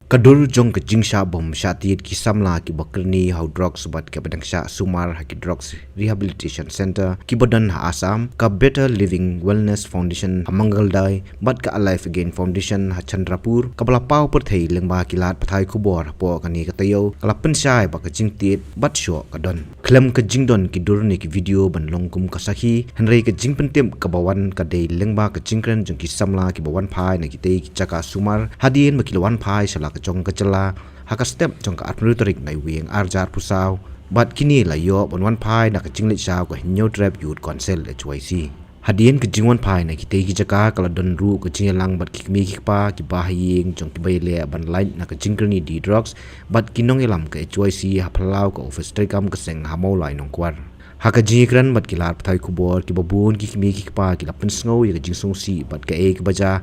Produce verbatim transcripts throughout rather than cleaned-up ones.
Ka dur jong ka jingshah bom shah tied ki samla kiba kyrni ha u drugs bad kiba dang shah sumar ha ki Drugs Rehabilitation Centre kiba don ha Assam, ka Better Living Wellness Foundation ha Mangaldain bad ka Alive Again Foundation ha Chandrapur, kaba la paw pyrthei lyngba ki lad pathai khubor hapoh kane ka taïew, ka la pynshai ba ka jingtied bad shoh ka don. Khlem ka jingdon ki dur ne ki video ban long kum ka sakhi, hynrei ka jingpyntip kaba wan ka dei lyngba ka jingkren jong ki samla kiba wan phai na kitei ki jaka sumar, hadien ba ki la wan phai sha la ka jong ka jylla ha ka step jong ka arphew tarik Naiwieng arhajar arphew saw, bad kine la ïoh ban wan phai na ka jingleit sha ka Hynñiewtrep Youth Council, H Y C. Hadien ka jingwan phai na kitei ki jaka, ka la don ruh ka jingïalang bad ki kmie ki kpa kiba ha ïing jong kiba ïaleh ban lait na ka jingkyrni die drugs bad ki nongïalam ka H Y C ha phyllaw ka office treikam ka seng ha Mawlai Nongkwar. Ha ka jingïakren bad ki lad pathai khubor, kiba bun ki kmie ki kpa ki la pynsngew ïa ka jingsngewsih bad kaei kaba jia,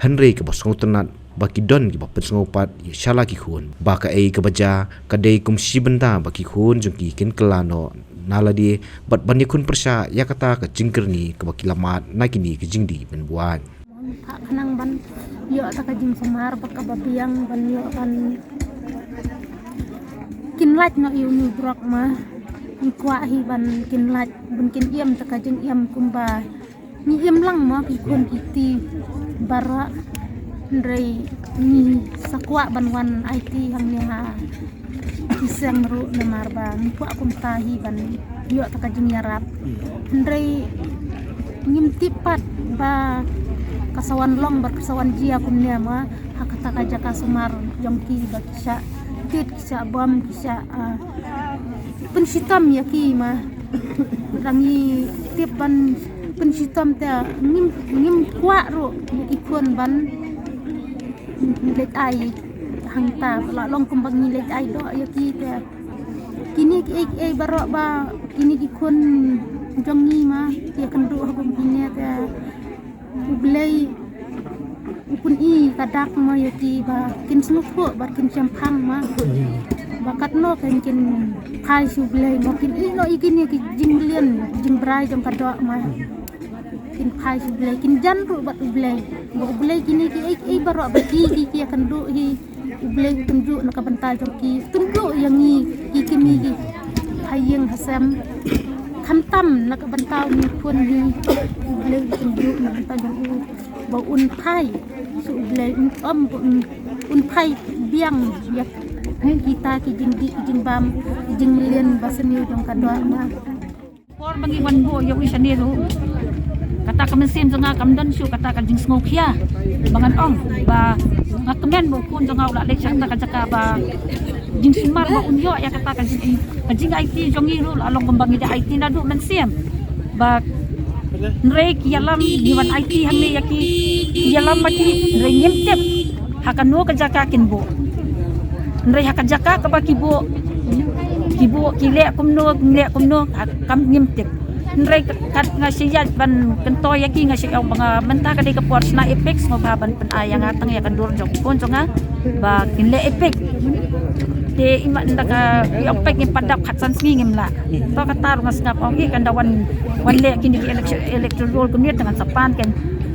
hynrei kaba sngewtynnat ba ki don kiba pynsngew pat ïa sha la ki khun ba kaei kaba jia ka dei kum shi bynta ba ki khun jong ki kin kylla noh na lade bad ban ïakhun pyrshah ïa kata ka jingkyrni kaba ki la mad na kine ki jingdih pynbuaid. Phah khnang ban ïoh da ka jingsumar ba kaba biang ban ïoh ban kin lait noh ïa une u drug ma, ngi kwah hi ban kin lait ban kin ïem da ka jingïem kumba ngi ïem lang ma, ki khun ki kti baroh. Hynrei ngi sa kwah ban wan aiti hangne ha ki seng ruh namar ba ngi kwah kumta hi ban ïoh da ka jingïarap. Hynrei ngim tip pat ba ka sa wan long bad ka sa wan jia kumne ma ha kata ka jaka sumar jong ki ba ki shah tied, ki shah bom, ki shah, ah, pynshitom ïa ki ma. Dang ngi tip ban pynshitom te ngim, ngim kwah ruh ïa ki khun ban leit ai hangta, la long kumba ngi leit ai doh ïa ki te. Kine kiei kiei baroh ba kine ki khun jong ngi ma ki ïakynduh ha kum kine te U Blei u pyni ka dak ma ïa ki ba kin sngewthuh ba kin shemphang ma. Ba katno kan kin phai sha U Blei ma, kin ïeh noh ïa kine ki jingmlien jingbrai jong ka doh ma. Kin phai sha U Blei, kin jan ruh bad U Blei. Ba U Blei kine kiei kiei baroh ba ki, ki, ki ïakynduh hi, U Blei u tynjuh na ka bynta jong ki, tynjuh ïa ngi ki kmie ki ha ïing ha sem. Khamtam na ka bynta une u khun hi, U Blei u tynjuh na ka bynta jong u ba un phai sha U Blei, un ym ba un, un phai biang ïa kita ki jingdih ki jingbam, ki jingmlien ba sniew jong ka doh ma. Por ba ngi wan buh ïa u shane ruh, kata ka mynsiem jong nga kam don shuh kata ka jingsngewkhia ba ngan ong ba nga kmen ba u khun jong nga u la leit sha kata ka jaka ba jingsumar ba un ïoh ïa kata ka jing, ka jingaiti jong ngi ruh la long kumba ngi da aiti naduh mynsiem. Ba hynrei ki ïalam ngi wan aiti hangne ïa ki, ki ïalam ma ki, hynrei ngim tip ha kano ka jaka kin buh. Hynrei ha ka jaka kaba ki buh, ki buh, ki leh kumno, ki leh kumno, ha kam ngim tip. Hynrei kat nga shu ïaid ban kyntu ïa ki, nga shu ong ba nga mynta ka dei ka por shna Apex, sngewbha ban pyn-ai ïa nga tang ïa ka dur jong u khun jong nga ba kin leh Apex. Te i mat nda ka i ong pek ngim pat dap khatsan sngi ngim lah. To kata ruh nga sngap ong i kan da wan, wan leh kine ki election, electoral committee ngan sa pan ken.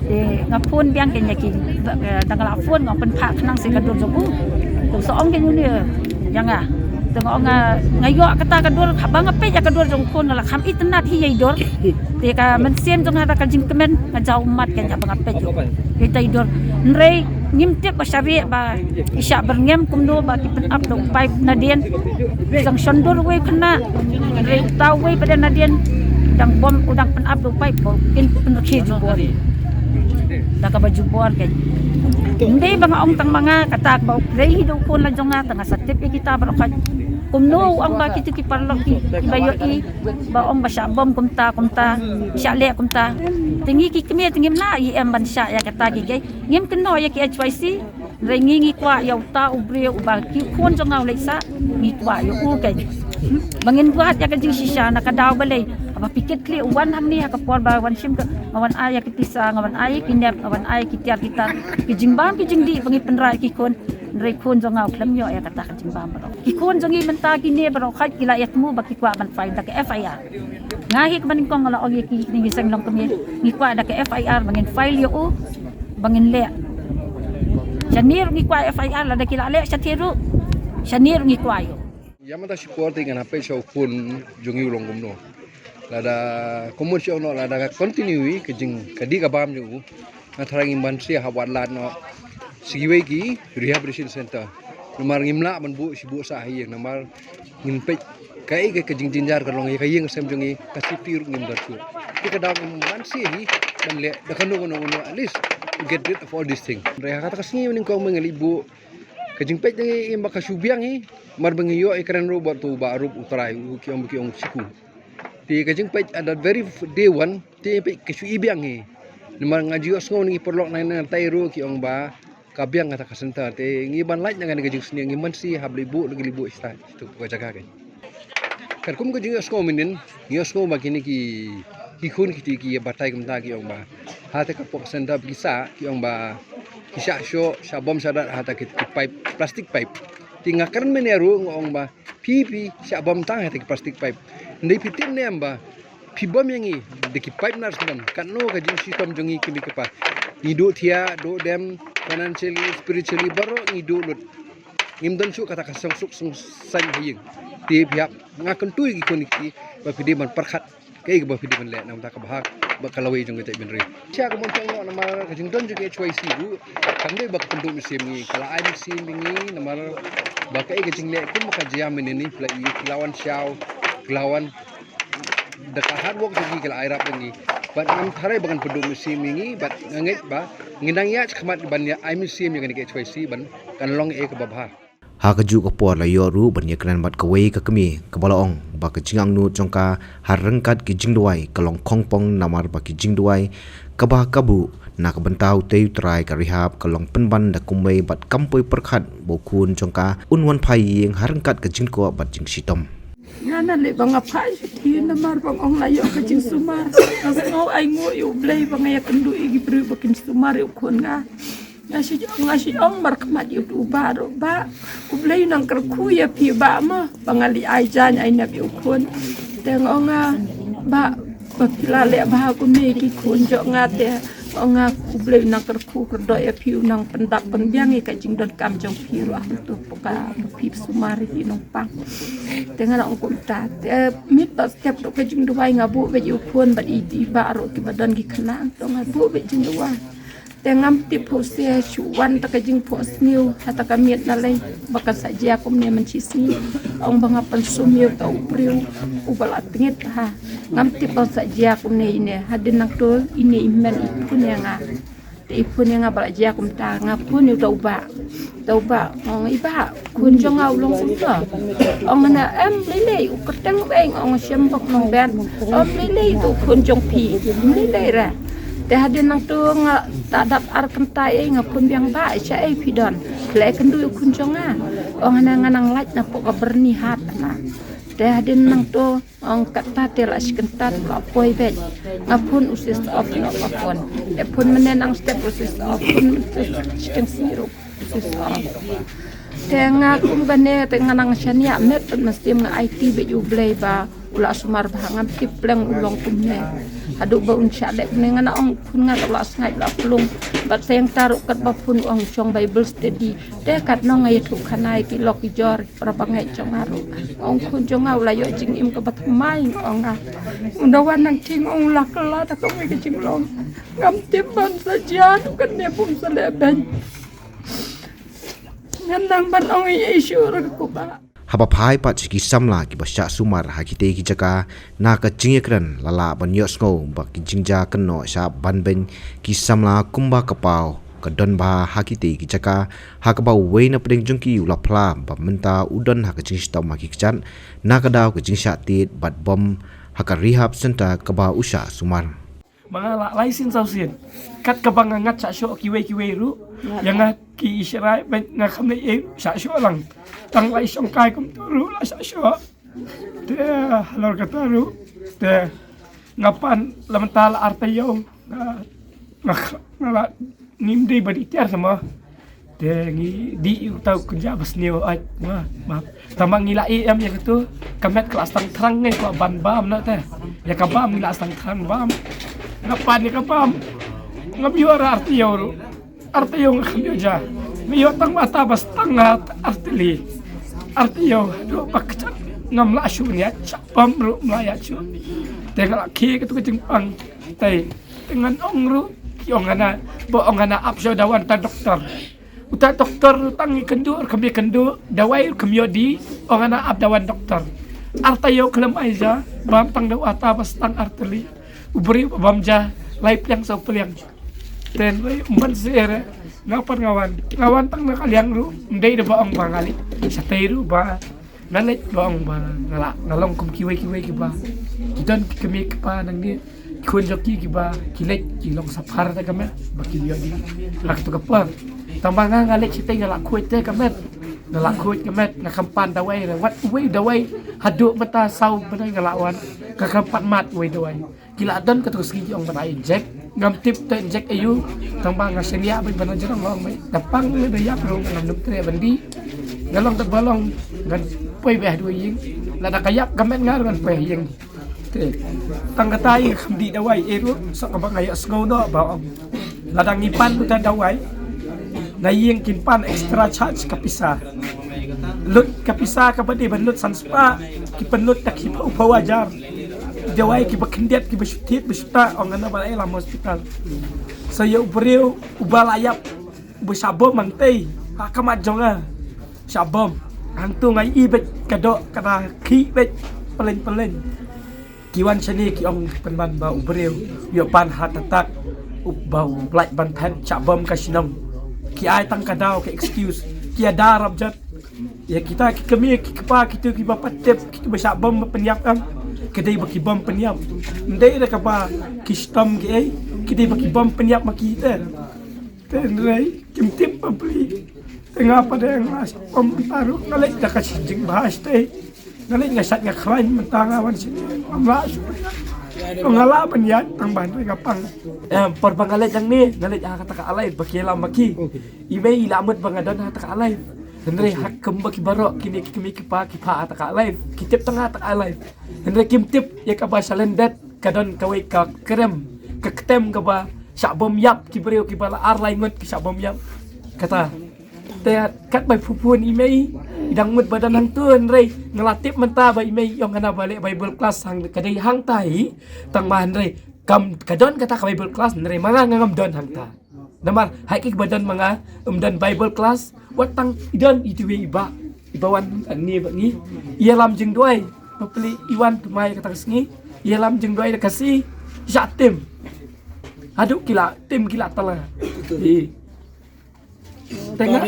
Te nga phone biang ken ïa ki, eh, da nga la phone nga pynphah khnang sha ka dur jong u. Te sa ong ken une ïa nga. Te nga ong nga, nga ïoh kata ka dur, haba nga peit ïa ka dur jong u khun nga la kham itynnat hi ïa i dur. Te ka mynsiem jong nga da ka jingkmen nga jaw mat ken haba nga peit ïa i dur. Hynrei ngim tip ba sha rieh ba i shah byrngem kumno ba ki pyn-ap da u paip nadien. Jong shon dur uwei u khynnah, hynrei uta uwei pat nadien dang bom, u dang pyn-ap da u paip ba kin pynrkhie jubor. Da kaba jubor ken. Ym dei ba nga ong tang ma nga, kata ba u Blei hi da u khun la jong nga, tang nga sa tip ïa kita baroh khoit. Kumno u ong ba kito ki paralok ki, kiba ïohi ba ong ba shah bom kumta kumta, shah leh kumta. Te ngi ki kmie te ngim lah ïa em ban shah ïa kata ki, ki ngim kynnoh ïa ki H Y C. Hynrei ngi ngi kwah ïa uta u briew uba ki khun jong nga u leit sah, ngi kwah ïa u keiñ. Ba ngin buh ïa ka jingshisha na ka daw balei. Haba phi kit khlieh u wan hangne ha ka por ba wan shim ka, nga wan ai ïa ki pisa, nga wan ai ïa ki nep, nga wan ai ïa ki tiar ki tar, ki jingbam ki jingdih ba ngi pynrah ïa ki khun. Hynrei khun jong nga u khlem ïoh ïa kata ka jingbam baroh. Ki khun jong ngi mynta kine baroh khoit ki la ïathuh ba ki kwah ban file da ka F I R. Nga hi kaba nyngkong nga la ong ïa ki, kine ki seng longkmie, ngi kwah da ka F I R ba ngin file ïa u, ba ngin leh Shane ruh ngi kwah F I R, lada ki la leh shathie ruh, shane ruh ngi kwah ïoh. Ïa mynta shipor te ngan hap peit sha u khun jong ngi u long kumno. Lada kumno shu ong noh, lada ka continue ïa ka jing ka dih ka bam jong u, nga tharai ngim ban sah ha wad lad noh sha kiwei ki rehabilitation center. Namar ngim lah ban buh shi buh sah ha ïing, namar ngin peit kaei ka jingjynjar ka long ïa ka ïing ka sem jong ngi, ka safety ruh ngim don shuh. Te ka daw ngim ban sah hi ban leh da kano kano kano, at least to get rid of all these things. Hynrei ha kata ka sngi mynnyngkong mynta ngi leit buh, ka jingpeit jong ngi ngim ba ka shu biang hi. Namar ba ngi ïoh ïa kren ruh bad uto u bah ruh, u trai u, ki ong, ki ong shu ku. Te ka jingpeit at that very day one, te peit ka shu i biang hi. Namar nga ju ïohsngew na ki paralok na, na tai ruh ki ong ba ka biang kata ka center. Te ngi ban lait na kane ka jingsniew, ngim ban sah hap leit buh, leit buh shatai shato ka jaka kein. Katkum ka jingïohsngew mynhynnin, ngi ïohsngew ba kine ki, ki khun kiti ki ïa batai kumta, ki ong ba ha kata ka pok center ba ki sah, ki ong ba ki shah shoh, shah bom shah dat ha kata ki, ki pipe, plastic pipe. Te nga kren mynne ruh nga ong ba phi, phi shah bom tang ha kata ki plastic pipe. Hynrei phi tip ne em ba phi bom ïa ngi da ki pipe nar sdang. Katno ka jingshitom jong ngi ki mei ki pa. Ngi duh thiah, duh dem, financially, spiritually, baroh ngi duh lut. Ngim don shuh kata ka song suk song saiñ ha ïing. Te phi hap, nga kyntu ïa ki khun ki ba phi dei ban pyrkhat kaei kaba phi dei ban leh na ka bynta ka bha bad ka lawei jong ka jaitbynriew. Sha ka mon tang noh namar ka jingdon jong ka H Y C ruh kam dei ba ka pynduh mynsiem ngi, ka la ai mynsiem ïa ngi namar ba kaei ka jingleh kum ka jia mynhynnin, phi la i, ki la wan shaw, ki la wan da ka hard work jong ki, ki la ai rap ïa ngi. Bad ngam tharai ba kan pynduh mynsiem ïa ngi, bad nga ngeit ba ngin nang ïaid shakhmat ban ïa ai mynsiem ïa kane ka H Y C ban kan long ei kaba bha. Ha kajuh ka por la ïoh ruh ban ïakren bad kawei ka kmie kaba la ong ba ka jingangnud jong ka ha ryngkat ki jingduwai ka long khongpong, namar ba ki jingduwai kaba ka buh na ka bynta utei u trai ka rehab ka long pynban da kumwei bad kam poi pyrkhat ba u khun jong ka un wan phai ïing ha ryngkat ka jingkoh bad jingshitom. Nga na leh ba nga phai sha ki namar ba nga ong la ïoh ka jingsumar. Nga sngew ai nguh ïa U Blei ba nga ïakynduh ïa ki briew ba kin sumar ïa u khun nga. Nga shu, nga shu ong markhmat ïa u bah ruh, bah, U Blei u nang kyrkhu ïa phi bah, ma ba nga leh ai jaiñ ai nep ïa u khun. Te nga ong nga, bah, ba phi la leh bha kumne ïa ki khun jong nga, te nga ong nga U Blei u nang kyrkhu kyrdoh ïa phi, u nang pyndap pynbiang ïa ka jingdonkam jong phi ruh ha kato ka phi sumar ïa ki nongpang. Te nga la ong kumta, te miet bad step ruh ka jingduwai nga buh beit ïa u khun bad ïa i bah ruh kiba don ki khynnah, to nga buh beit jingduwai. Te ngam tip phuh se shu wan ta ka jingphohsniew ha ta ka miet na lei ba kan sa jia kumne mynshisngi. Ong ba nga pynsum ïa uta u briew uba la tngit ha. Ngam tip ba sa jia kumne ine. Hadien nangto ine i hynmen i phone ïa nga. Te i phone ïa nga ba la jia kumta, nga phone ïa uta u bah. Uta u bah, ong i bah, khun jong nga u long kumta. Ong nga em lei lei, u kyrteng u eng, ong shem bok nong ben. Em lei lei, tu khun jong phi. Em lei lei re. Te hadien nangto nga ta dap ar kynta ei, nga phone biang bah, sha ei phi don. Khlei kynduh u khun jong nga. Ong nga, nga nang lait na pok ka byrni hat na. Te hadien nangto ong kata te la shi kynta te la poi beit. Nga phone u switch off noh ka phone. Te phone mynne nang step u switch off, phone mynne shiteng sngi ruh u switch off. Te nga kum kane te nga nang shaniah met pat mynsiem, nga aiti beit ïa U Blei ba u la sumar bha, ngam tip pleng u long kumne. Haduh ba un shah leh kumne, nga na ong khun nga ka la sngaid la plung. Bad te ïa nga ruh katba phone u ong shong Bible study. Te katno nga ïathuh khana ïa ki lok ki jor. Para bangeit jong nga ruh. Ong khun jong nga u la ïoh jingim kaba thymmai, ong nga. Unda wan nang ting ong la kylla ta kawei ka jinglong. Ngam tip ban sa jia ruh kane bym sa leh beiñ. Ngan nang ban ong ïa i shuh ruh ka kuba. Haba phai pat sha ki samla kiba shah sumar ha kitei ki jaka, na ka jingïakren la lah ban ïohsngew ba ki jingjia kynnoh shah ban beiñ ki samla kumba ka paw ka don bha ha kitei ki jaka, ha kaba uwei na pdeng jong ki u la phla ba mynta u don ha ka jingshitom ha ki kjat, na ka daw ka jingshah tied bad bom ha ka rehab center kaba u shah sumar. Ba nga lah lai sien saw sien. Kat kaba nga ngat shah shoh kiwei kiwei ruh. Ïa nga ki i shrai ba nga kham leh ei shah shoh lang. Tang lai shong kai kumta ruh la shah shoh. Te halor kata ruh te nga pan la mynta la ar taïew nga, nga, nga la ngim dei ba dei tiar sama. Te ngi dih ïa uta u kynja ba sniew, ai ma, ma. Tangba ngi la ïeh em ïa katu. Ka met ka la sdang thrang, ngi ka la ban bam na te. Ïa ka bam ngi la sdang thrang bam. Nga pan ïa ka bam. Ngam ïoh ra ar taïew ruh. Ar taïew nga kham ïoh ja. Ïoh tang ba ta ba stang ha artylli. Artylli ïoh, ïoh ba kjat ngam lah shuh ïa, shah bam ruh ngam lah ïa shuh. Te nga la khie katu ka jingpang. Te, te ngan ong ruh, ki ong hana, ba ong hana ap shuh da wan ta doktor. Uta doktor tang ïakynduh, ruh kham ïakynduh, dawai ruh kham ïoh dih, ong hana ap da wan doktor. Arta ïoh khlem ai ja, bam tang da uta ba stang artylli. U briew ba bam ja, lai pliang saw pliang. Te hynrei ym ban seh re, nga pat nga wan. Nga wan tang na ka liang ruh, ym dei da ba ong ba nga leit shatei ruh ba nga leit ba ong ba nga lah, nga long kum kiwei kiwei kiba ki don ki kmie ki kpa nangne, ki khun jong ki kiba ki leit ki long saphar te ka met ba ki ïoh dih ha katu ka por. Tang ba nga, nga leit shatei nga lah khuid te ka met, nga lah khuid ka met, nga kham pan dawai re, wat uwei u dawai haduh mynta saw bnai nga lah wan, nga kham pat mad uwei u dawai. Ki la don katu ka sngi ki ong ban ai injek. Ngam tip te injek aïu. Tang ba nga shaniah bad ba na jrong long bad da pang ne da ïap ruh ngam nym treh ban dih. Nga long da ba long ngan poi beh ha ïing. Lada ka ïap ka met nga ruh ngan poi ha ïing. Te tang kata ïa kham dih dawai ei ruh sa kaba nga ïohsngew noh ba ong lada ngi pan uta dawai na ïing kin pan extra charge ka pisa. Lut ka pisa kaba dei ban lut san spah ki pynlut da ki phew phew hajar. Dawai kiba khyndiat kiba shu thied ba shu tah ong hana ba la ïalam hospital. Sa ïa u briew uba la ïap uba shah bom hangtei ha khmat jong nga. Shah bom. Hangto nga ïohi beit ka doh ka da khih beit pyllein pyllein. Ki wan shane ki ong pynban ba u briew ïoh pan heart attack, u ba u lait ban phet, shah bom ka shnong. Ki ai tang ka daw ka excuse. Ki ïada rap jot. Ïa kita ki kmie ki kpa kito kiba pat tip kito ba shah bom ba pynïap em. Ki dei ba ki bom pynïap. Ym dei da kaba ki shitom ki ei, ki dei ba ki bom pynïap ma ki te. Te hynrei kim tip ba pli. Te nga pat de nga shah bom mynta ruh nga leit da ka jingbha shatei. Nga leit nga shait nga khlaiñ mynta nga wan shane ngam lah shuh. Nga lah ban ïaid tang ba hynrei nga pang. Em, por ba nga leit hangne nga leit ha kata ka live ba ki ïalam ma ki. I mei i la mut ba nga don ha kata ka live. Hynrei ha kum ba ki baroh kine ki kmie ki kpa ki phah ha kata ka live. Ki tip tang ha kata ka live. Hynrei kim tip ïa kaba shalyndet ka don kawei ka krem ka ktem kaba shah bom ïap ki briew kiba la ar lai ngut ki shah bom ïap. Kata. Te kat bai phu phu i mei i dang mut ba don hangto hynrei nga la tip mynta ba i mei i ong hana ba leh Bible class hang ka dei hangta hi tang ba hynrei kam ka don kata ka Bible class hynrei ma nga ngam don hangta. Namar ha ki ba don ma nga ym don Bible class wat tang i don i tui i ba i ba wan hangne ba ngi ïalam jingduwai ba pli i wan tymai kata ka sngi ïalam jingduwai da ka si sha tim. Haduh ki la tim ki la tala. Hi. Te nga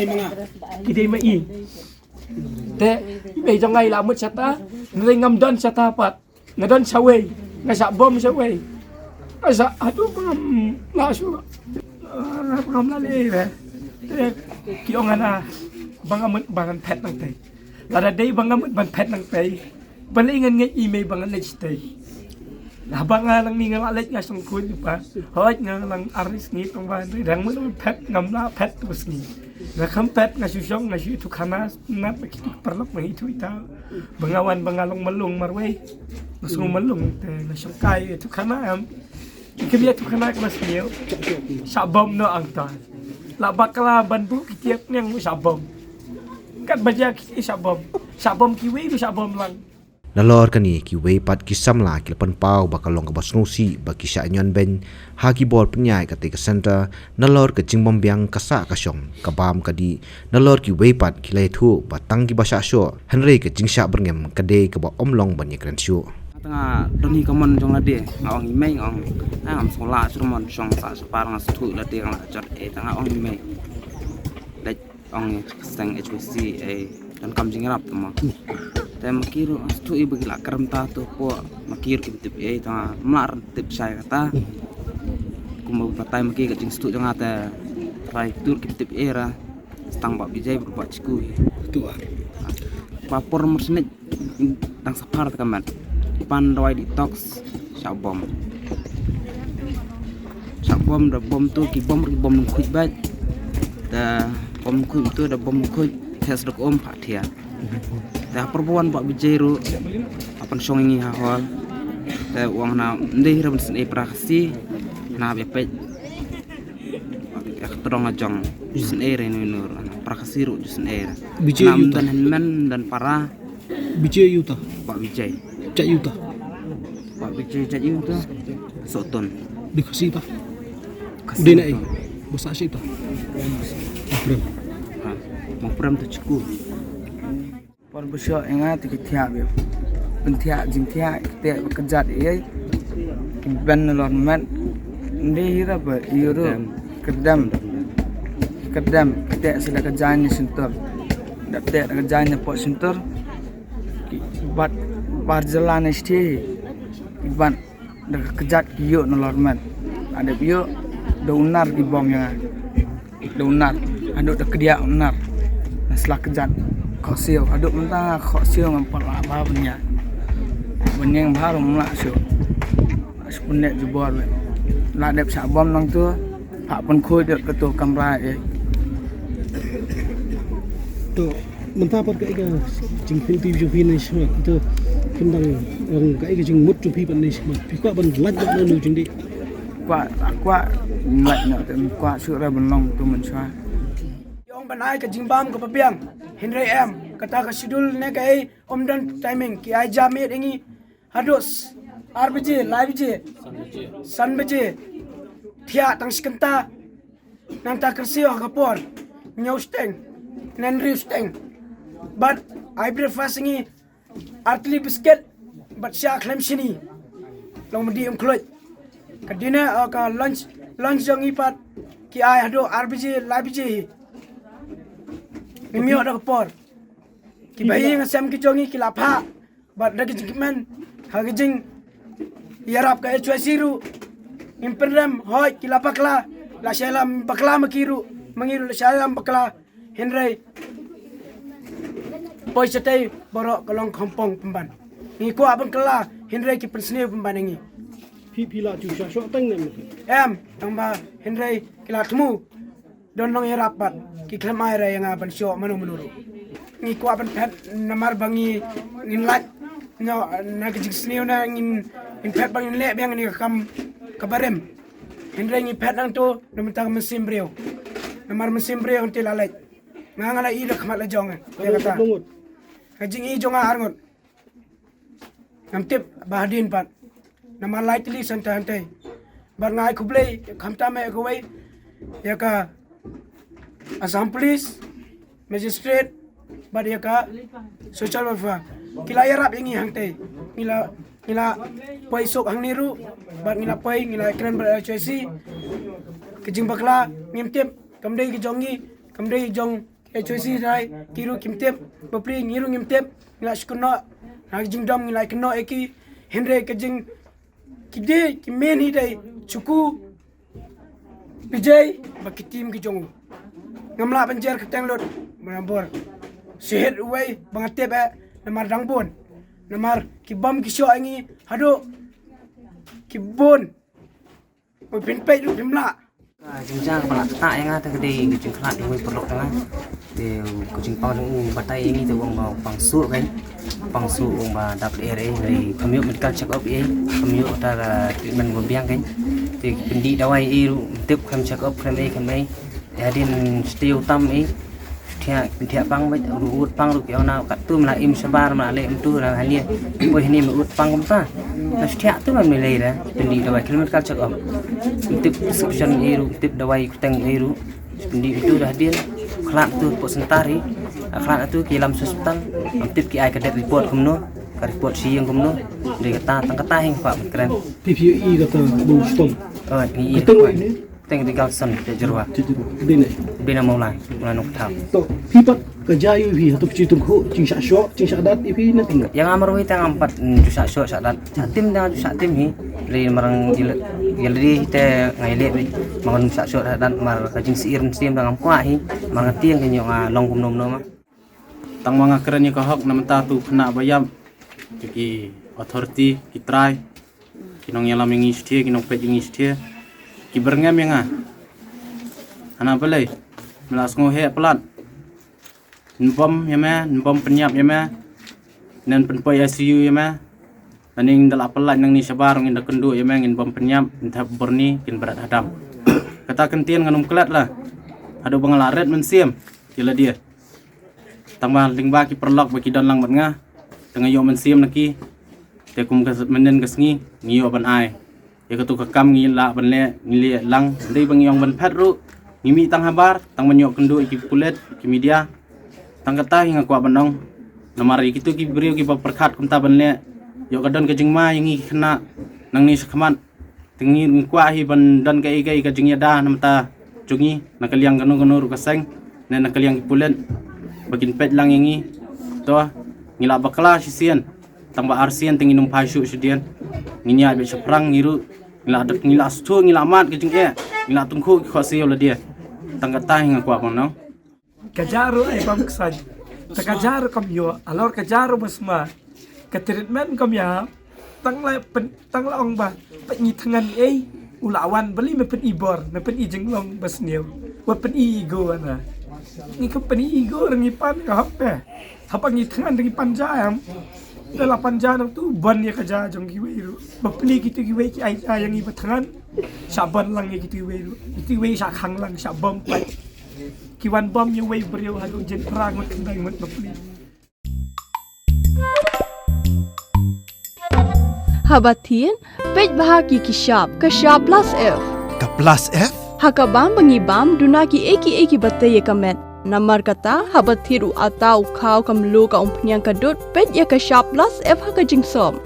ki dei ma i. Te i mei jong nga i la mut shata, nga dei ngam don shata pat. Nga don shawei, nga shah bom shawei. Nga shah haduh ba ngam lah shuh. Ah, ba ngam lah leh re. Te ki ong hana ba ngam mut ba ngan phet nangtei. Lada dei ba ngam mut ban phet nangtei. Balei ngan ngeit i mei ba ngan leit shatei. Haba nga nangne nga la leit nga shong khuid pa. Hooid nga nang ar sngi tang ba dang mut phet ngam lah phet tu sngi. Nga kham phet nga shu shong nga shu ithuh khana nat ba ki paralok nga ithuh ita. Ba nga wan ba nga long malung marwei. Nga sngew malung te nga shong kai ithuh khana em. Ki kmie ithuh khana ka ba sniew. Shah bom noh hangta. La bakla ban buh ki tiap neng shah bom. Kat ba jia ki shah bom. Shah bom kiwei ruh shah bom lang. Nalor kane kiwei pat ki samla ki la pynpaw ba ka long kaba sngewsih ba ki shah ñion beiñ ha ki bor pynïaid katei ka centre nalor ka jingbymbiang ka sah ka shong ka bam ka dih nalor kiwei pat ki la ïathuh ba tang kiba shah shoh hynrei ka jingshah byrngem ka dei kaba ym long ban ïakren shuh. Tang nga don hi ka mon jong lade nga ong i mei nga ong ai ngam sngewlah shuh mon shong sah shapar nga sngewthuh lade nga la jot eh tang nga ong i mei. Leit ong i seng H Y C eh. Donkam jingïarap te mo. Te ma ki ruh sngewthuh i ba ki la kyrem ta tu po ma ki ruh kim tip ei ta ma la tip shai kata. Kumba batai ma ki ka jingstad jong nga te rai tur kim tip ei ra. Tang ba bijai ba ba chiku. Tu ah. Ba por mur snik dang safar te ka mat. Pan dawai detox. Shah bom. Shah bom da bom tu ki bom ki bom nang khuid bad. Da bom khuid tu da bom khuid test da ka um pha thia. Da ha por ba wan ba bijai ruh. Apan shong ngi ha hol. Da wang na ndei ra ban sngewthuh ei pra Khasi. Na ba peit. Ek trong ajong sngewthuh ei re nu nu. Para Khasi ruh ju sngewsih. Bijay Nam yuta. Don hynmen don para. Bijay yuta. Pak Bijay. Jait yuta. Pak Bijay jait yuta. Soton. Di Khasi ta. Khasi Dina ai. Soton. Basa shi ta. Prem. Ha. Mo prem tu chuku. Por bu shoh ïa nga te ki thiah bha. Pynthiah jingthiah ki teh ba kjat ïa. Ki ban na lor mat. Ndi hi ra ba ïa ru. Kdem. Kdem ki teh sila ka jaiñ na shyntur. Da teh da ka jaiñ na pok shyntur. Ki bat bar jylla na shtei. Ki bat da ka kjat ki ïoh na lor mat. Adep ïoh da unar ki bom ïa nga. Da unar, haduh da kdiah unar. Na sla kjat. Khohsiew, haduh mynta khohsiew ngam pat lah ba bniah. Bniah bha rum lah shu. Shu bniah jubor be. La dep sha bom nang tu. Phah pynkhuid dep ka tu kamra eh. To, mynta pat kaei ka jingpynti jong phi ne shmat. To, phin dang, em, kaei ka jingmut jong phi pat ne shmat. Phi kwah ban lait bad nanu jingdih. Kwah, kwah, lait na te kwah shu ra ban long tu mynshwa. Ong ban ai ka jingbam kaba biang. Hynrei em, kata ka schedule ne kaei, ym don timing, ki ai ja miet ïa ngi. Haduh s-, ar baje, lai baje. San baje. Thiah tang shi kynta. Nangta kyrsiew ha ka por. Hynñiew shiteng. Hynriew shiteng. Bad ai breakfast ïa ngi. Ar tylli biscuit bad sha khlem shini. Long madi um khluit. Ka dinner, uh, ka lunch, lunch jong ngi pat ki ai haduh ar baje, lai baje hi. Ngim ïoh da ka por. Ki bahaïing hasem ki jong ngi ki la phah bad da ka jingkmen ha ka jingïarap ka H Y C ruh. Ngim pynrem, hooid ki la bakla, la shah ïalam bakla ma ki ruh, ma ngi ruh la shah ïalam bakla. Hynrei poi shatei baroh ka long khamphong pynban. Ngi kwah ban kylla, hynrei ki pynsniew pynban ïa ngi. Phi, phi la ju shah shoh tang ne? Em, tang ba hynrei ki la thmu. Don nongïarap pat, ki khlem ai re ïa nga ban shoh mano mano ruh. Ngi kwah ban phet namar ba ngi, ngin lait. No, na ka jingsniew na ngin, ngin phet ba ngin leh biang ïa ka kam kaba rim. Hynrei ngi phet nangto na bynta ka mynsiem briew. Namar mynsiem briew hangtei la leit. Nga nga la i da khmat la jong, eh. Ïa kata. Ka jingi jong nga arngut. Ngam tip ba hadien pat. Namar lai tylli san ta hangtei. Bad nga ai khublei khamtam ïa kawei, ïa ka Assam Police, Magistrate, bad ïa ka Social Welfare. Ki la ïarap ïa ngi hangtei. Ngi la, ngi la poi suk hangne ruh, bad ngi la poi, ngi la kren bad H Y C. Ka jingbakla ngim tip, kam dei ka jong ngi, kam dei jong H Y C, dei ki ruh kim tip, bapli ngi ruh ngim tip, ngi la shu kynnoh, ha ka jingdom ngi la kynnoh ïa ki, hynrei ka jing, ki dei, ki men hi dei, Chuku, Bijay, bad ki team ki jong u. Ngam lah ban jer kyrteng lut, ba na bor. Shahid uwei, ba nga tip eh, namar dang bun. Namar ki bom ki shoh ïa ngi, haduh, ki bun. Oi, phin peit ruh phim lah. Ka jingjia kaba la ktah ïa nga te ka dei ka jingkhlad jong uwei u paralok jong nga. Te ka jingpang jong u batai ïa ngi te u ong ba u pang suh kein. Pang suh u ong ba dap lyer ei, hynrei kam ïoh medical check up ei, kam ïoh kata ka treatment ba biang kein. Te pyndih dawai ei ruh, tip khlem check up khlem ei khlem ei. Ïa hadien shatei u tam ei. Thiah, thiah pang bad, ruh ut pang ruh ki ong na katto me la im shabar me la leh kumto na hangne. Poi hangne me ut pang kumta. Na thiah tu me leh da. Pyndih dawai khlem medical check up. Tip prescription ei ruh, tip dawai kyrteng ei ruh. Pyndih kumto da hadien. Khlad tu pok sentar hi. Khlad tu ki lam hospital. Tip ki ai ka death report kumno. Ka report shi ïing kumno. Dei kata tang kata hi nga kwah ban kren. P P E kata bu stom. Oh, i. Kata i. Teng di Galson, te Jerwa. Te Jerwa. Bina. Bina Maulai, Maulai Nongthaw. To, phi pat ka jia ïa phi, hato phi ju tyngkhuh jingshah shoh, jingshah dat ïa phi ne kumno? Ïa nga marwei te ngam pat, mm, ju shah shoh shah dat. Shah tim te nga ju shah tim hi. Lei marang ïa lade hi te nga ïaleh beit. Marang ju shah shoh shah dat mar ka jingsyier mynsiem te ngam kwah hi. Marang tieng ka ñiuh nga long kumno kumno ma. Tang ma nga kren ïa ka hok na mynta tu khynnah ba ïap. Ki authority, ki trai. Ki nongïalam ïa ngi shatei, ki nongpeit ïa ngi shatei. Ki byrngem ïa nga. Hana balei. Me la sngew heh palat. Nbom ïa me, nbom pynïap ïa me. Ngin pynpoi I C U ïa me. Lane ngin da la pyllait nangne shabar, ngin da kynduh ïa me, ngin bom pynïap, ngin thep byrni, kin bret hadam. Kata kyntien ngan ym klet la. Haduh ba nga la ret mynsiem. ïa lade. Tang ba lyngba ki paralok ba ki don lang bad nga, te nga ïoh mynsiem na ki. Te kum ka mynnin ka sngi ngi ïoh ban ai ïa katu ka kam, ngi lah ban leh, ngi leh lang. Dei ba ngi ong ban phet ruh, ngi mih tang habar, tang ban ïoh kynduh ïa ki pulit, ki media. Tang kata hi nga kwah ban ong. Namar ïa kitu ki briew kiba pyrkhat kumta ban leh, ïoh ka don ka jingma ïa ngi ki khynnah nangne shakhmat. Te ngi kwah hi ban don kaei kaei ka jingïada na bynta jong ngi, na ka liang kano kano ruh ka seng, ne na ka liang ki pulit, ba kin peit lang ïa ngi. To, ngi lah bakla shisien, tang ba arsien te ngin ym phai shuh shadien. Ngin ïaid beit shaphrang ngi ruh, ngi lah, ngi lah sngewthuh, ngi lah mad ka jingeh, ngi lah tyngkhuh ki khohsiew lade. Tang kata hi nga kwah ban ong. Ka jia ruh ai bam ksan. Te ka jia ruh kam ïoh, halor ka jia ruh ba sma. Ka treatment kam ïa. Tang la pyn, tang la ong ba, peit ngi thngan ei, u la wan, balei me pyni bor, me pyni jinglong ba sniew. Wat pyni ego ana. Ngi kam pyni ego, ngi pan ka hap pe. Haba ngi thngan ngi pan jia em. Da la pan jia nangtu ban ïa ka jia jong kiwei ruh. Bapli kitu kiwei ki ai jia ïa ngi ba thngan. Shah ban lang ïa kitu kiwei ruh. Kitu kiwei shah khang lang, shah bom pat. Ki wan bom ïa uwei u briew haduh jin phra ngut khyndai ngut bapli. Haba thied, peit bha ki ki shap, ka shap plus F. Ka plus F? Ha ka bam ba ngi bam, duna kiei kiei kiba tei ïa ka met. Namar kata, haba thied u atta, u khaw, ka mluh, ka umphniang, ka dud, peit ïa ka shap plus F ha ka jingsop.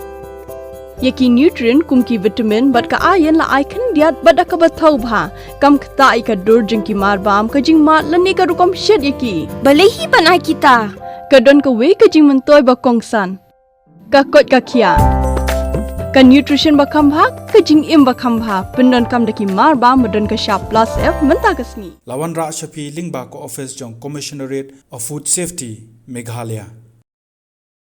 Ïa ki nutrient kum ki vitamin bad ka iron la ai khyndiat bad da kaba thaw bha. Kam ktah ïa ka dur jong ki marbam, ka jingmad lane ka rukom shet ïa ki. Balei hi ban ai kita? Ka don kawei ka jingmyntoi ba kongsan. Ka koit ka khiah. Ka nutrition ba kham bha, ka jingim ba kham bha. Pyndonkam da ki marbam ba don ka shap plus F mynta ka sngi. La wanrah sha phi lyngba ka office jong Commissionerate of Food Safety, Meghalaya.